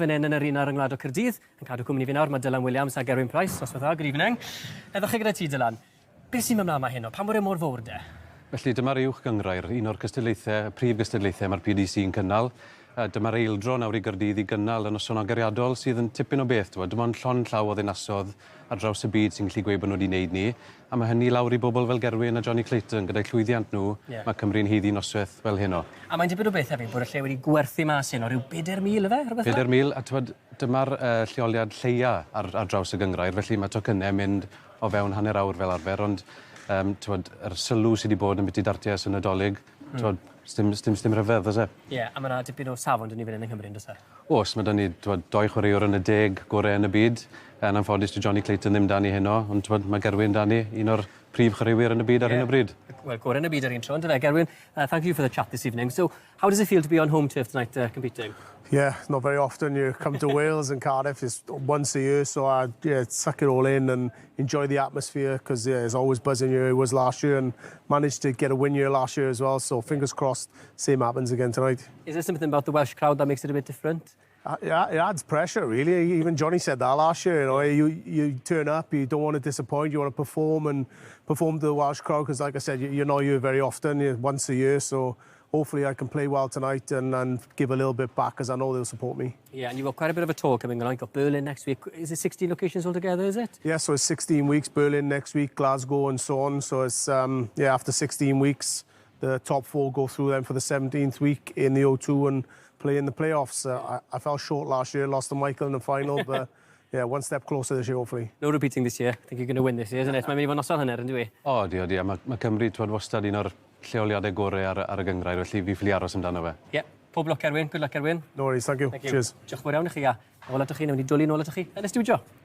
Fan hyn yn yr Arena Ryngwladol Caerdydd, yn cadw cwmni fi nawr, mae Dylan Williams a Gerwyn Price. Noswaith dda, good evening. Na i ddechrau gyda ti, Dylan. Beth sy'n mynd mlaen 'ma heno? Pam bod e mor fawr de? Felly dyma'r uwch gynghrair, un o'r cystadlaethau, y prif gystadlaethau mae'r PDC yn cynnal. Dyma'r eildro nawr i Gaerdydd i gynnal y noson agoriadol sydd yn tipyn o beth, t'wod, dim ond llond llaw o ddinasodd ar draws y byd sy'n gallu gweud bod nhw wedi wneud 'ny, a mae hynny lawr i bobl fel Gerwyn a Jonny Clayton, gyda'i llwyddiant nhw, mae Cymru'n haeddu noswaith fel heno. A mae'n dipyn o beth hefyd bod y lle wedi gwerthu mas heno, rhyw 4,000 ife? Rhywbeth fel 'na? 4,000, a t'wod, dyma'r lleoliad lleia ar draws y gynghrair, felly mae tocynnau yn mynd o fewn hanner awr fel arfer, ond t'wod, yr sylw sy 'di bod ambiti dartiau ers y Nadolig, t'wod, sdim, sdim, sdim rhyfedd, oes e? Ie, yeah, a mae 'na dipyn o safon 'da ni fan hyn yng Nghymru, yn does e? Oes, mae 'da ni, t'wod, dou chwaraewr yn y 10 gorau yn y byd. Yn anffodus, dyw Jonny Clayton ddim 'da ni heno, ond t'wod, mae Gerwyn 'da ni, un o'r prif chwaraewyr yn y byd ar hyn o bryd. Wel, gorau yn y byd ar un tro, yndyfe? Gerwyn, thank you for the chat this evening. So, how does it feel to be on home turf tonight competing? Yeah, not very often you come to Wales and Cardiff. It's once a year, so I, yeah, suck it all in and enjoy the atmosphere because, yeah, it's always buzzing here. It was last year and managed to get a win here last year as well. So fingers crossed, same happens again tonight. Is there something about the Welsh crowd that makes it a bit different? Yeah, it adds pressure, really. Even Jonny said that last year. You turn up, you don't want to disappoint, you want to perform and perform to the Welsh crowd because, like I said, you're not here very often, you're once a year. So hopefully I can play well tonight and give a little bit back because I know they'll support me. Yeah, and you've got quite a bit of a tour coming along. You've got Berlin next week. Is it 16 locations altogether, is it? Yeah, so it's 16 weeks, Berlin next week, Glasgow and so on. So it's, yeah, after 16 weeks, the top four go through then for the 17th week in the O2 and play in the playoffs. I fell short last year, lost to Michael in the final, but yeah, one step closer this year, hopefully. No repeating this year. I think you're going to win this year, isn't it? Mae'n mynd i fod noson hanner, yn dyw? O, di, a mae Cymru, t'wod, wastad un o'r lleoliadau gorau ar y gynghrair, felly fi ffili aros amdano fe. Ie. Yeah. Pob lwc, Gerwyn. Good luck, Gerwyn. No worries, thank you. Thank you. Cheers. Diolch yn fawr iawn i chi, a nôl atoch chi, newn ni dwlu nôl atoch chi yn y stiwdio.